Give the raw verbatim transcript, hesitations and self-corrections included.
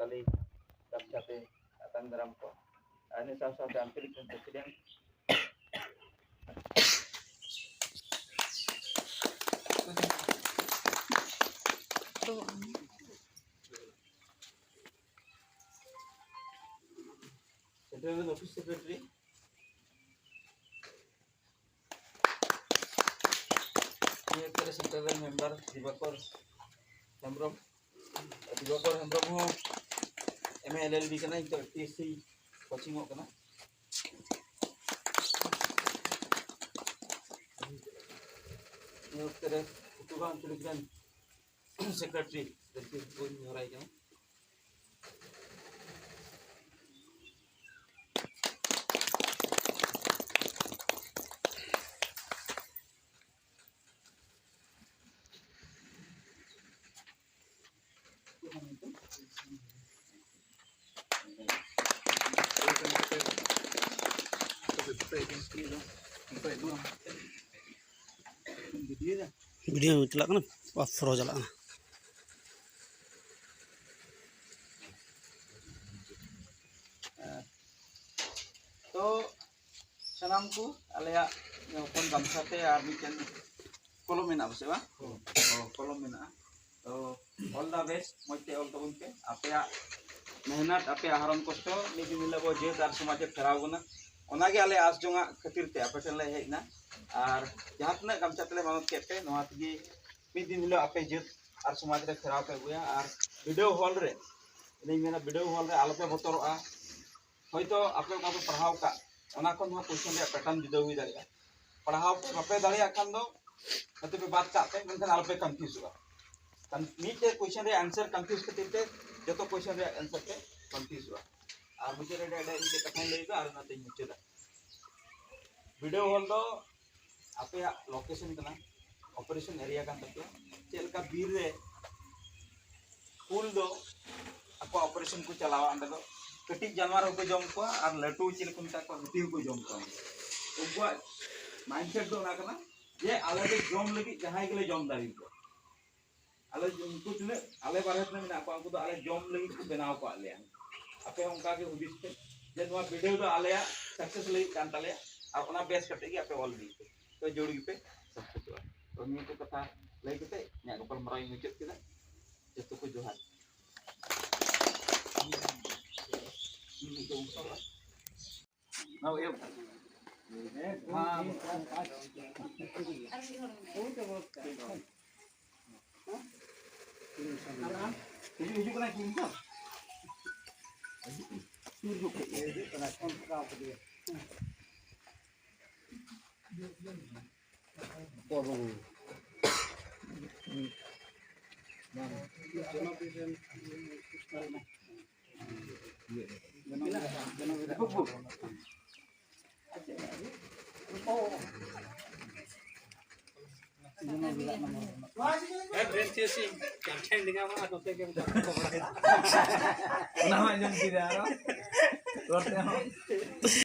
ᱛᱟᱹᱞᱤ ᱠᱟᱛᱷᱟ ᱛᱮ ᱟᱛᱟᱝ ᱫᱟᱨᱟᱢ ᱠᱚ᱾ ᱟᱨ ᱤᱱᱟᱹ ᱥᱟᱶ ᱥᱟᱶᱛᱮ ᱟᱧᱪᱚᱞᱤᱠ ᱨᱮᱱ president central office secretary ᱱᱤᱭᱟᱹ ᱚᱠᱛᱚ ᱨᱮ central member ᱫᱤᱵᱟᱠᱚᱨ ᱦᱮᱢᱵᱨᱚᱢ᱾ ᱫᱤᱵᱟᱠᱚᱨ ᱦᱮᱢᱵᱨᱚᱢ ᱦᱚᱸ M A L L B ᱠᱟᱱᱟᱭ, ᱱᱤᱛᱚᱜ T S C coaching ᱚᱜ ᱠᱟᱱᱟ᱾ ᱱᱤᱭᱟᱹ ᱚᱠᱛᱚ ᱨᱮ ᱩᱛᱩᱵᱟ ᱟᱧᱪᱚᱞᱤᱠ ᱨᱮᱱ secretary ᱫᱟᱹᱠᱷᱤ ᱵᱚᱱ ᱦᱚᱨᱟᱭ ᱠᱟᱱᱟ᱾ video ᱪᱟᱞᱟᱜ ᱠᱟᱱᱟ, ᱯᱷᱨᱚ ᱪᱟᱞᱟᱜ ᱠᱟᱱᱟ᱾ ᱛᱚ ᱥᱟᱱᱟᱢ ᱠᱚ ᱟᱞᱮᱭᱟᱜ ᱦᱚᱯᱚᱱ ᱜᱟᱢᱪᱷᱟ ᱛᱮ ᱟᱨ ᱢᱤᱫᱴᱮᱱ ᱠᱚᱞᱚᱢ ᱢᱮᱱᱟᱜᱼᱟ ᱯᱟᱥᱮ ᱵᱟᱝ? ᱦᱚᱸ, ᱠᱚᱞᱚᱢ ᱢᱮᱱᱟᱜᱼᱟ᱾ ᱛᱚ all the best, ᱢᱚᱡᱽ ᱛᱮ ᱚᱞ ᱛᱟᱵᱚᱱ ᱯᱮ᱾ ᱟᱯᱮᱭᱟᱜ ᱢᱮᱦᱱᱟᱛ, ᱟᱯᱮᱭᱟᱜ ᱦᱟᱨᱚᱱ ᱠᱚᱥᱴᱚ ᱢᱤᱫ ᱫᱤᱱ ᱦᱤᱞᱳᱜ ᱟᱵᱚ ᱡᱟᱹᱛ ᱟᱨ ᱥᱚᱢᱟᱡᱽ ᱮ ᱯᱷᱮᱨᱟᱣ ᱵᱚᱱᱟ, ᱚᱱᱟᱜᱮ ᱟᱞᱮ ᱟᱸᱥ ᱡᱚᱝᱟᱜ ᱠᱷᱟᱹᱛᱤᱨ ᱛᱮ ᱟᱯᱮ ᱴᱷᱮᱱ ᱞᱮ ᱦᱮᱡ ᱮᱱᱟ᱾ ᱟᱨ ᱡᱟᱦᱟᱸ ᱛᱤᱱᱟᱹᱜ ᱜᱟᱢᱪᱷᱟ ᱛᱮᱞᱮ ᱢᱟᱱᱚᱛ ᱠᱮᱫ ᱯᱮ, ᱱᱚᱣᱟ ᱛᱮᱜᱮ ᱢᱤᱫ ᱫᱤᱱ ᱦᱤᱞᱳᱜ ᱟᱯᱮ ᱡᱟᱹᱛ ᱟᱨ ᱥᱚᱢᱟᱡᱽ ᱨᱮ ᱯᱷᱮᱨᱟᱣ ᱯᱮ ᱟᱹᱜᱩᱭᱟ᱾ ᱟᱨ video hall ᱨᱮ, ᱤᱧ ᱢᱮᱱᱟ video hall ᱨᱮ ᱟᱞᱚᱯᱮ ᱵᱚᱛᱚᱨᱚᱜᱼᱟ᱾ ᱦᱚᱭᱛᱳ ᱟᱯᱮ ᱚᱠᱟ ᱯᱮ ᱯᱟᱲᱦᱟᱣ ᱠᱟᱜ, ᱚᱱᱟ ᱠᱷᱚᱱ ᱦᱚᱸ question ᱨᱮᱭᱟᱜ pattern ᱡᱩᱫᱟᱹ ᱦᱩᱭ ᱫᱟᱲᱮᱭᱟᱜᱼᱟ᱾ ᱯᱟᱲᱦᱟᱣ ᱯᱮ, ᱵᱟᱯᱮ ᱫᱟᱲᱮᱭᱟᱜ ᱠᱷᱟᱱ ᱫᱚ ᱦᱚᱭᱛᱳ ᱯᱮ ᱵᱟᱫ ᱠᱟᱜ ᱯᱮ, ᱢᱮᱱᱠᱷᱟᱱ ᱟᱞᱚᱯᱮ confuseᱚᱜᱼᱟ᱾ ᱠᱟᱨᱚᱱ ᱢᱤᱫᱴᱮᱡ question ᱨᱮᱭᱟᱜ answer confuse ᱠᱷᱟᱹᱛᱤᱨ ᱛᱮ ᱡᱚᱛᱚ question ᱨᱮᱭᱟᱜ answer ᱯᱮ confuseᱚᱜᱼᱟ᱾ ᱟᱨ ᱢᱩᱪᱟᱹᱫ ᱨᱮ ᱟᱹᱰᱤ ᱟᱹᱰᱤ ᱢᱤᱫᱴᱮᱡ ᱠᱟᱛᱷᱟᱧ ᱞᱟᱹᱭ ᱮᱫᱟ ᱟᱨ ᱚᱱᱟᱛᱮᱧ ᱢᱩᱪᱟᱹᱫᱟ᱾ Video hall ᱫᱚ ᱟᱯᱮᱭᱟᱜ location ᱠᱟᱱᱟ, operation area ᱠᱟᱱ ᱛᱟᱯᱮᱭᱟ᱾ ᱪᱮᱫ ᱞᱮᱠᱟ ᱵᱤᱨ ᱨᱮ ᱠᱩᱞ ᱫᱚ ᱟᱠᱚᱣᱟᱜ operation ᱠᱚ ᱪᱟᱞᱟᱣᱟ, ᱚᱸᱰᱮ ᱫᱚ ᱠᱟᱹᱴᱤᱡ ᱡᱟᱱᱣᱟᱨ ᱦᱚᱸᱠᱚ ᱡᱚᱢ ᱠᱚᱣᱟ ᱟᱨ ᱞᱟᱹᱴᱩ ᱪᱮᱫ ᱠᱚ ᱢᱮᱛᱟ ᱠᱚᱣᱟ, ᱦᱟᱹᱛᱤ ᱦᱚᱸᱠᱚ ᱡᱚᱢ ᱠᱚᱣᱟ᱾ ᱩᱱᱠᱩᱣᱟᱜ mindset ᱫᱚ ᱚᱱᱟ ᱠᱟᱱᱟ ᱡᱮ ᱟᱞᱮ ᱫᱚ ᱡᱚᱢ ᱞᱟᱹᱜᱤᱫ ᱡᱟᱦᱟᱸᱭ ᱜᱮᱞᱮ ᱡᱚᱢ ᱫᱟᱲᱮᱭᱟᱠᱚᱣᱟ᱾ ᱟᱞᱮ ᱩᱱᱠᱩ ᱛᱤᱱᱟᱹᱜ ᱟᱞᱮ ᱵᱟᱨᱦᱮ ᱨᱮ ᱢᱮᱱᱟᱜ ᱠᱚᱣᱟ, ᱩᱱᱠᱩ ᱫᱚ ᱟᱞᱮ ᱡᱚᱢ ᱞᱟᱹᱜᱤᱫ ᱠᱚ ᱵᱮᱱᱟᱣ ᱟᱠᱟᱫ ᱞᱮᱭᱟ᱾ ᱟᱯᱮ ᱦᱚᱸ ᱚᱱᱠᱟ ᱜᱮ ᱦᱩᱫᱤᱥ ᱯᱮ ᱡᱮ ᱱᱚᱣᱟ ᱵᱤᱰᱟᱹᱣ ᱫᱚ ᱟᱞᱮᱭᱟᱜ ᱥᱟᱠᱥᱮᱥ ᱞᱟᱹᱜᱤᱫ ᱠᱟᱱ ᱛᱟᱞᱮᱭᱟ, ᱟᱨ ᱚᱱᱟ ᱵᱮᱥ ᱠᱟᱛᱮ ᱜᱮ ᱟᱯᱮ ᱚᱞ ᱤᱫᱤ ᱯᱮ᱾ ᱛᱚ ᱡᱳᱲ ᱜᱮᱯᱮ ᱥᱟᱠᱥᱮᱥᱚᱜᱼᱟ᱾ ᱛᱚ ᱱᱤᱭᱟᱹ ᱠᱚ ᱠᱟᱛᱷᱟ ᱞᱟᱹᱭ ᱠᱟᱛᱮ ᱤᱧᱟᱹᱜ ᱜᱟᱯᱟᱞᱢᱟᱨᱟᱣ ᱤᱧ ᱢᱩᱪᱟᱹᱫ ᱠᱮᱫᱟ᱾ ᱡᱚᱛᱚ ᱠᱚ ᱡᱚᱦᱟᱨ᱾ ᱦᱤᱡᱩᱜ, ᱦᱤᱡᱩᱜ ᱠᱟᱱᱟᱭ ᱠᱩᱲᱤ ᱛᱚ? ᱦᱤᱡᱩᱜ ᱠᱟᱱᱟᱭ, ᱯᱷᱳᱱ ᱠᱟᱜ ᱠᱟᱫᱮᱭᱟ᱾ ᱚᱠᱚᱭ ᱵᱟᱹᱵᱩ? ᱵᱟᱝ᱾ ᱚᱱᱟ ᱦᱚᱸ ᱟᱸᱡᱚᱢ ᱠᱮᱫᱟ ᱟᱨᱚ᱾ ᱨᱚᱲ ᱛᱮᱦᱚᱸ᱾